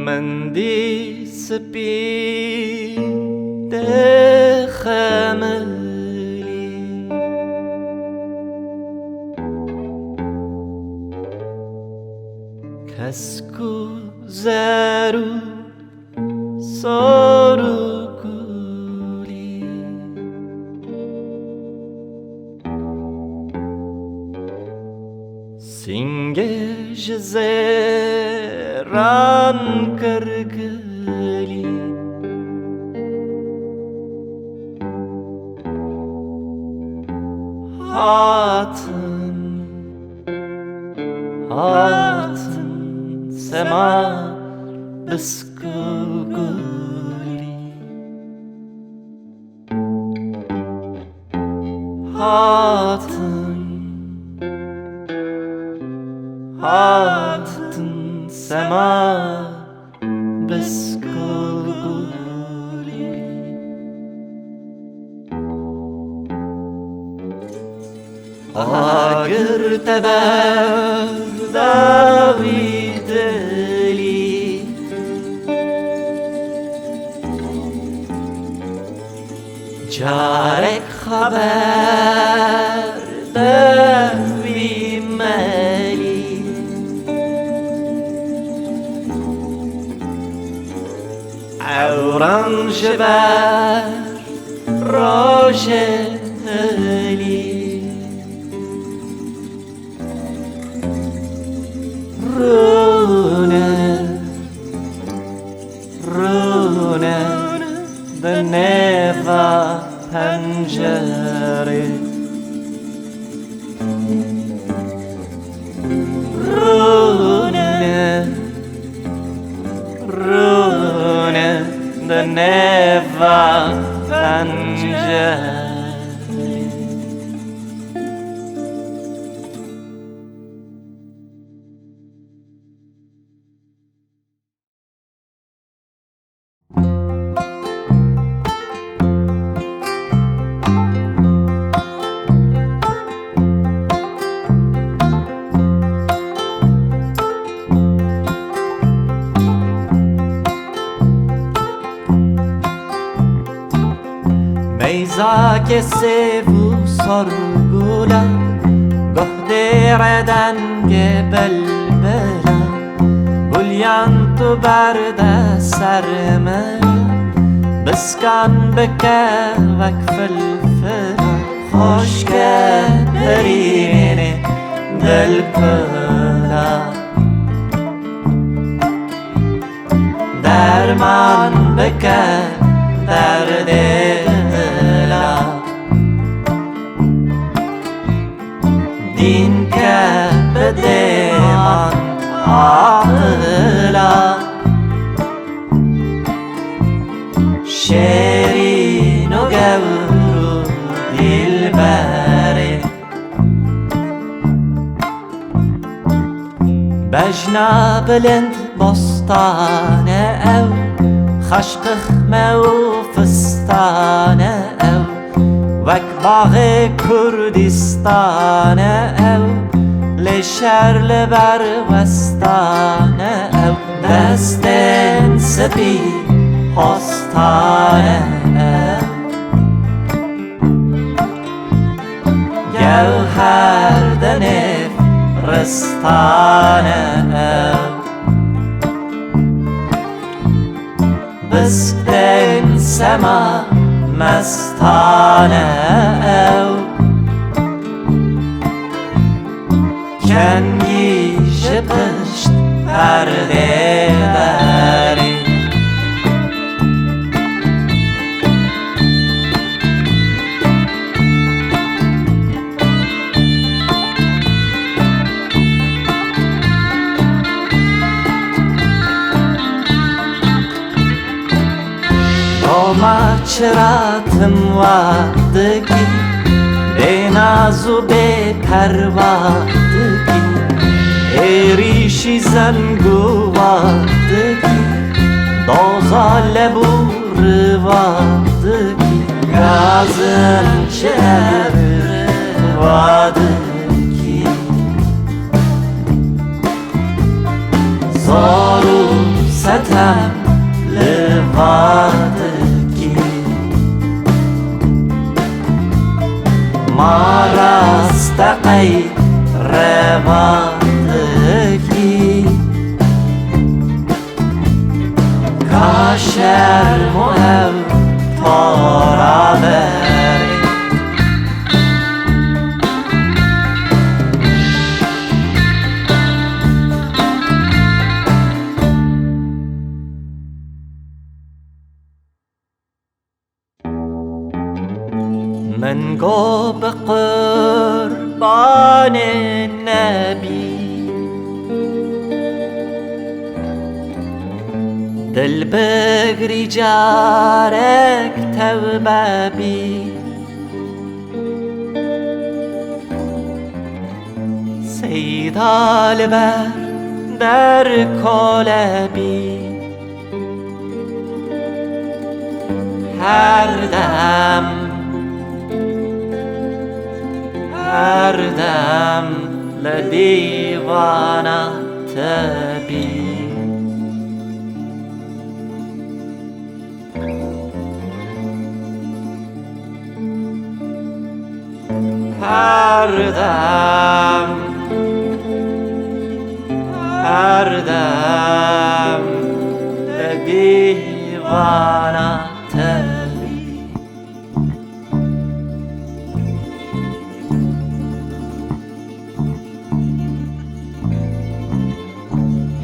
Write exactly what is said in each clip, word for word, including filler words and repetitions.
Mendî spî dixemilî. Kesk û zer û sor û gulî. Sîngê ji zêran kir gilî. Hatin, hatin sema bisk û gulî. Hatin, hatin sema bisk û gulî. Agir te ber dawî dilî. Carek xeber de wî melî. Ewran ji ber rojê hilî. Rûne, rûne di nêva pencerê. Rûne, rûne di nêva pencerê. Meyzakê sêv û sor gula, guhdê re dengê bilbila. Guliyan tu berde ser me, biskan bike wek filfila. Xoşke birînê dilkula. Derman bike derdê dila. Dîn ke bi dêman aqila. Şêrîn û gewr û dîlberê. Bejna bilind bostane ew, xeşqixme û fistane ew, wek baxê Kurdistane ew, lê şer li ber westane ew, destên spî hostane ew. Gewher di nêv ristane ew. Biskên sema mestane ew. Kengî ji pişt perdê derê. Roma çira tim wa dikî, bênaz û bêperwa dikî, êrîşî zengû wa dikî, doza leb û riva dikî, gazin ji ev riva dikî. Zor û sete Em li va dikî. Ma raste qey reva dikî. Ka şerm û ew para berê. Min got bi qurbanê nebî, dil bigirî carek tewbe bî. Seyda li ber der kole bî. Her dem, her dem li dîvana te bî. Her dem, her dem li dîvana te bî.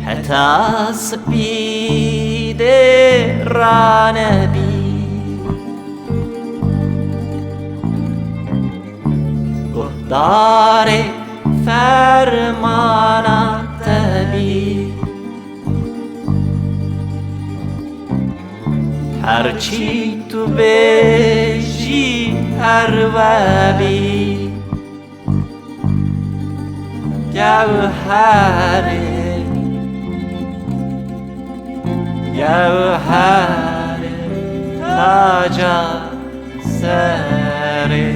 Heta spîdê ranebî, guhdarê fermana te bî. Her çî tu bêjî her we bî. Gewherê, gewherê taca serê.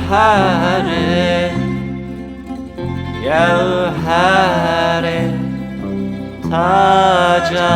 Gewherê, gewherê taca